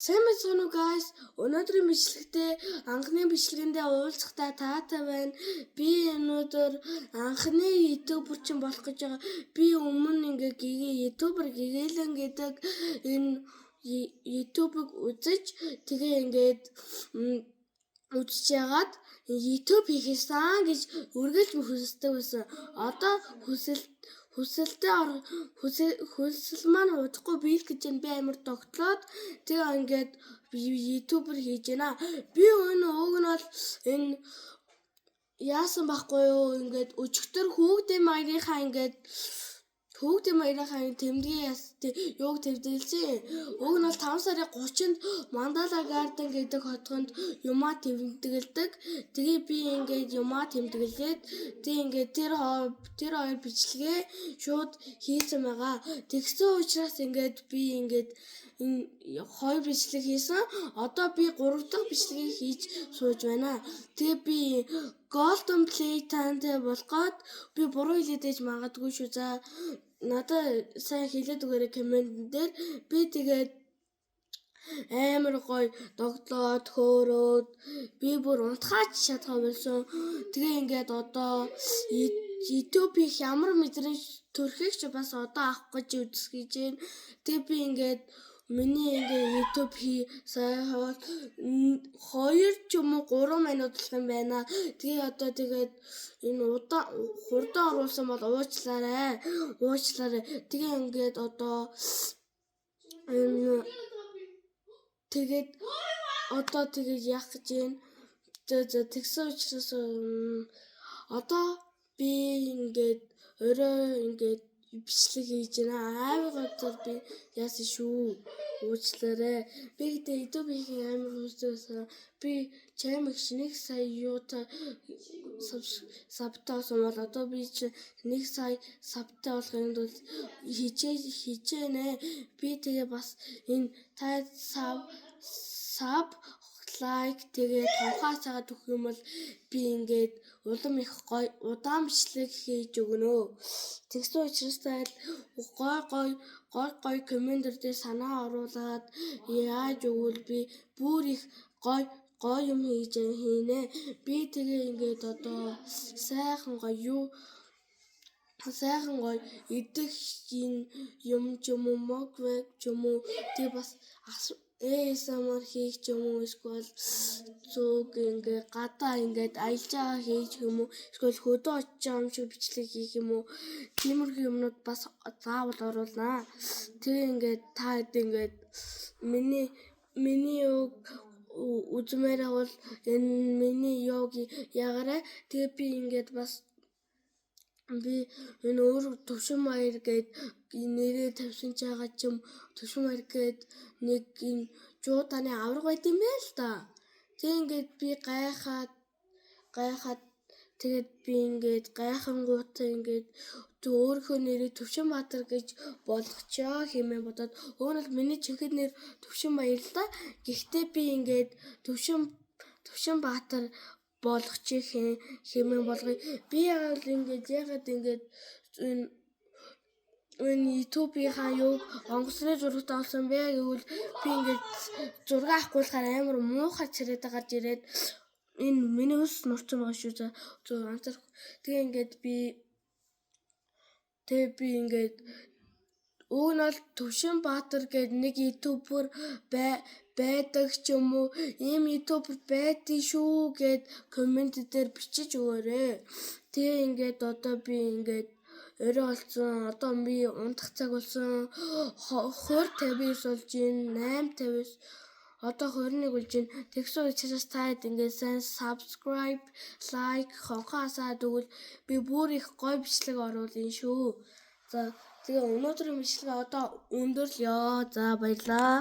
Сайн байцгаана уу, guys? Өнөөдрийн бичлэгтээ, анхны бичлэгэндээ уулзахдаа таатай байна. Би өнөөдөр анхны YouTuber чинь болох гэж байгаа. Би өмнө ингээ гэгээ YouTuber гэгээлэн гэдэг энэ YouTube-ыг үзэж, тэгээ ингээд үзэж яагаад YouTube хийхсэн гэж үргэлж хүсдэг байсан. Одоо хүсэл хүсэлдээ хүсэл хүсэл маань удахгүй биелэх гэж байна. Би амар догтлоод тэгээ ингээд YouTuber хийж байна. Би энэ уг нь бол энэ яасан байхгүй юу? Ингээд өчигдөр хүүхдийн маягийнхаа, ингээд хүүхдийн маягийнхаа тэмдгийн юуг тэмдэглэсэн. Уг нь бол 5 сарын 30-нд Mandala Garden гэдэг хотгонд юмаа тэмдэглэдэг. Тэгээ би ингээд юмаа тэмдэглээд, тэгээ ингээд тэр хоёр бичлэгээ шууд хийсэн байгаа. Тэгсэн учраас ингээд би ингээд энэ хоёр бичлэг хийсэн. Одоо би гурав дахь бичлэгийг хийж сууж байна. Тэгээ би Golden Play Time-тай болох гээд би буруу хэлээд ээж магадгүй шүү. За, надад сайн хэлээд өгөөрэй comment дээр. Би тэгээд амар гоё догтлоод хөөрөөд би бүр унтахаач чадхаа болсон. Тэгээ ингээд одоо YouTube их ямар мэдрэмж төрхийг ч бас одоо авах гэж үзэх гэж байна. Тэгээ би ингээд миний ингээ YouTube хий сая 2 ч юм уу 3 минут болох юм байна. Тэгээ одоо тэгээд энэ удаан хурдан оруулсан бол уучлаарай. Уучлаарай. Тэгээ ингээд одоо энэ тэгээд одоо тэгээд яах гэж байна? За за, тэгсэн учраас одоо би ингээд орой ингээд бичлэг хийж байна. Амар газар би яасан шүү. Уучлаарай. Би гэтээ YouTube хийх амар хүсдэг байсан. Би чам их 1 сая юутай sub тай болсон бол одоо би чи 1 сая sub тай болохын тулд хичээнэ. Би тэгээ бас энэ та sub, like, тэгээд хонхоо асаагаад өгөх юм бол би ингээд улам их гоё удаан бичлэг хийж өгнө. Тэгсэн учраас та гой гой гой гой comment дээр санаа оруулаад яаж өгвөл би бүр их гой гой юм хийж хийнэ. Би тэгээ ингээд одоо сайхан гоё юу, сайхан гоё идэх юм ч юм уу, mukbang ч юм уу, тэгээ бас ASMR хийх ч юм уу, эсвэл зүг ингээ гадаа ингээд аялж байгаа хийж юм уу, эсвэл хөдөө очиж байгаа юм шиг бичлэг хийх юм уу, тиймэрхүү юмнууд бас заавал оруулнаа. Тэгээ ингээд та хэд ингээд миний юг үзмээр бол энэ миний юг ягаарай. Тэгээ би ингээд бас би энэ өөр Төвшин Баяр гээд нэрээ тавьсан ч байгаа ч юм, Төвшин Баяр гээд нэг энэ жуудааны аварга байт юм байна л да. Тэг ингээд би гайхаад гайхаад, тэгээд би ингээд гайхангуутаа ингээд өөрийнхөө нэрийг Төвшин Баатар гэж болгочоо хэмээн бодоод, өөр нь бол миний жинхэнэ нэр Төвшин Баяр л да. Гэхдээ би ингээд Төвшин Баатар болгочих хэмээн болгоё. Би яагаад ингээд, яагаад ингээд энэ энэ YouTube-ийнхаа юуг онгоцны зурагтай болсон бэ гэвэл би ингээд зураг авахгүй болохоор амар муухай царайтай гарч ирээд энэ миний ус нурцсан байгаа шүү. За зөв анзаарах. Тэгээ ингээд би тэгээ би ингээд уг нь бол Төвшин Баатар гээд нэг YouTuber байдаг ч юм уу, ийм YouTuber байдгийн шүү гэд comment дээр бичиж өгөөрэй. Тэгээ ингээд одоо би ингээд орой болсон. Одоо би унтах цаг болсон. 20:59 болж байна. 8:59, одоо 21 болж байна. Тэгсэн учраас та хэд ингээд сайн subscribe, like, хонхоо асаад өгвөл би бүр их гоё бичлэг оруулна шүү. За, тэгээ өнөөдрийн бичлэгээ одоо өндөрлөё. За, баярлаа.